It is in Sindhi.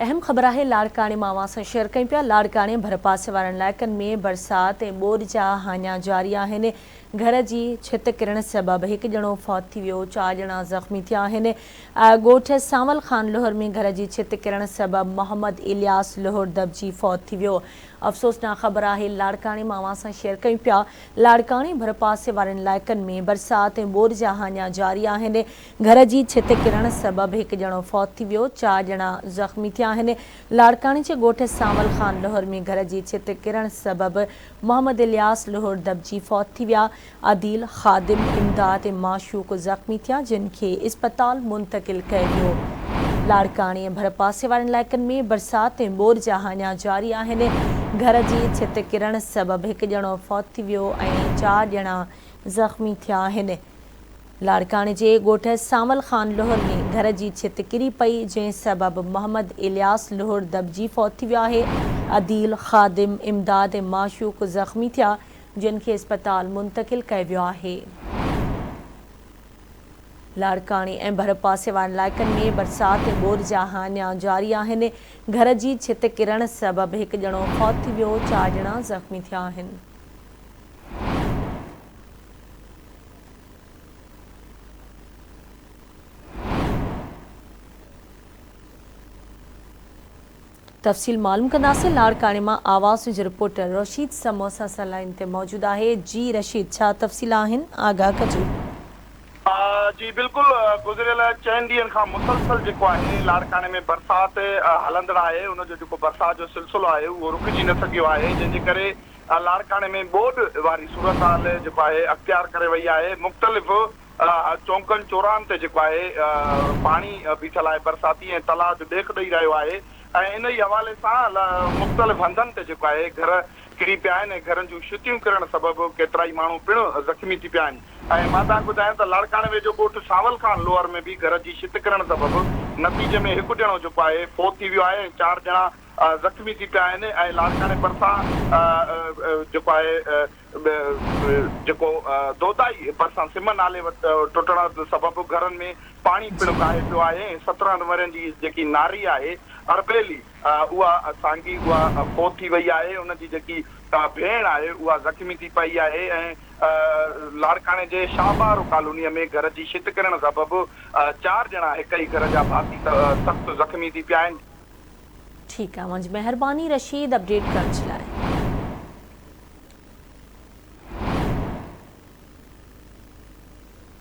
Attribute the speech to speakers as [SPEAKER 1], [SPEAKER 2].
[SPEAKER 1] اهم خبر آهي لاڙڪاڻي مان اوهان سان شيئر ڪيون پيا لاڙڪاڻي ڀرپاسي وارن علائقن ۾ برسات ۽ ٻوڏ جا هاڃا جاري آهن گهر جي ڇت ڪرڻ سبب هڪ ڄڻو فوت ٿي ويو چار ڄڻا زخمي ٿيا آهن ڳوٺ سانول خان لوهر ۾ گهر جي ڇت ڪرڻ سبب محمد الياس لوهر دٻجي فوت ٿي ويو افسوسناڪ خبر آهي لاڙڪاڻي مان اوهان سان شيئر ڪيون پيا لاڙڪاڻي ڀرپاسي وارن علائقن ۾ برسات ۽ ٻوڏ جا هاڃا جاري آهن گهر جي ڇت ڪرڻ سبب هڪ ڄڻو فوت ٿي ويو، چار ڄڻا زخمي ٿيا آهن. لاڙڪاڻي جي ڳوٺ سانول خان لوهر ۾ گهر جي ڇت ڪرڻ سبب محمد الياس لوهر دٻجي فوت ٿي ويا. عديل، خادم، امداد ۽ معشوق زخمي ٿيا جن کي اسپتال منتقل ڪيو ويو. لاڙڪاڻي ۽ ڀرپاسي وارن علائقن ۾ برسات ۽ ٻوڏ جا هاڃا جاري آهن. گهر جي ڇت ڪرڻ سبب هڪ ڄڻو فوت ٿي ويو ۽ چار ڄڻا زخمي ٿيا آهن. لاڙڪاڻي جي ڳوٺ سانول خان لوهر ۾ گهر جي ڇت ڪري پئي، جنهن سبب محمد الياس لوهر دٻجي فوت ٿي ويو آهي، عديل، خادم، امداد ۽ معشوق زخمي ٿيا، جن کي اسپتال منتقل ڪيو ويو آهي. لاڙڪاڻي ۽ ڀرپاسي وارن علائقن ۾ برسات ۽ ٻوڏ جا هاڃا جاري آهن، گهر جي ڇت ڪرڻ سبب هڪ ڄڻو فوت ٿي ويو، چار ڄڻا زخمي ٿيا آهن. تفصيل معلوم ڪنداسين لاڙڪاڻي مان آواز نيوز رپورٽر رشيد سمون اسان سان لائين تي موجود آهي جي رشيد ڇا تفصيل آهن آگاهه ڪجو.
[SPEAKER 2] جي بلڪل گذريل چئن ڏينهن کان مسلسل جيڪو آهي لاڙڪاڻي ۾ برسات هلندڙ آهي ان جو جيڪو برسات جو سلسلو آهي اهو رڪجي نه سگهيو آهي جنهن جي ڪري لاڙڪاڻي ۾ ٻوڏ واري صورتحال جيڪو آهي اختيار ڪري وئي آهي، مختلف چونڪن چوراهن تي جيڪو آهي پاڻي بيٺل آهي برساتي ۽ تلاء جو ڏيک ڏئي رهيو آهي ۽ ان ئي حوالي سان مختلف هنڌن تي جيڪو آهي گهر ڪري پيا آهن ۽ گهرن جون ڇتيون ڪرڻ سبب ڪيترائي ماڻهو پڻ زخمي ٿي پيا آهن ۽ مان توهان کي ٻڌايان ته لاڙڪاڻي ويجهو ڳوٺ سانول خان لوهر ۾ به گهر جي ڇت ڪرڻ سبب نتيجي ۾ هڪ ڄڻو جيڪو آهي فوت ٿي ويو آهي ۽ چار ڄڻا زخمي ٿي پيا آهن ۽ لاڙڪاڻي ڀرسان جيڪو آهي جيڪو دودائي ڀرسان سم نالي وٽ ٽٽڻ سبب گهرن ۾ پاڻي پڻ ڪاهي پيو آهي ۽ 17 ورهين جي جيڪي ناري آهي اربيلي اها سانگي اها فوت ٿي وئي آهي ان جي جيڪي ڀيڻ آهي اها زخمي ٿي پئي آهي ۽ لاڙڪاڻي جي شاهبارو ڪالوني ۾ گهر جي ڇت ڪرڻ سبب چار ڄڻا هڪ ئي گهر جا ڀاتي سخت زخمي ٿي پيا آهن.
[SPEAKER 1] ٺيڪ آ اوهان جي مهرباني رشيد اپڊيٽ ڪرڻ جي لاء.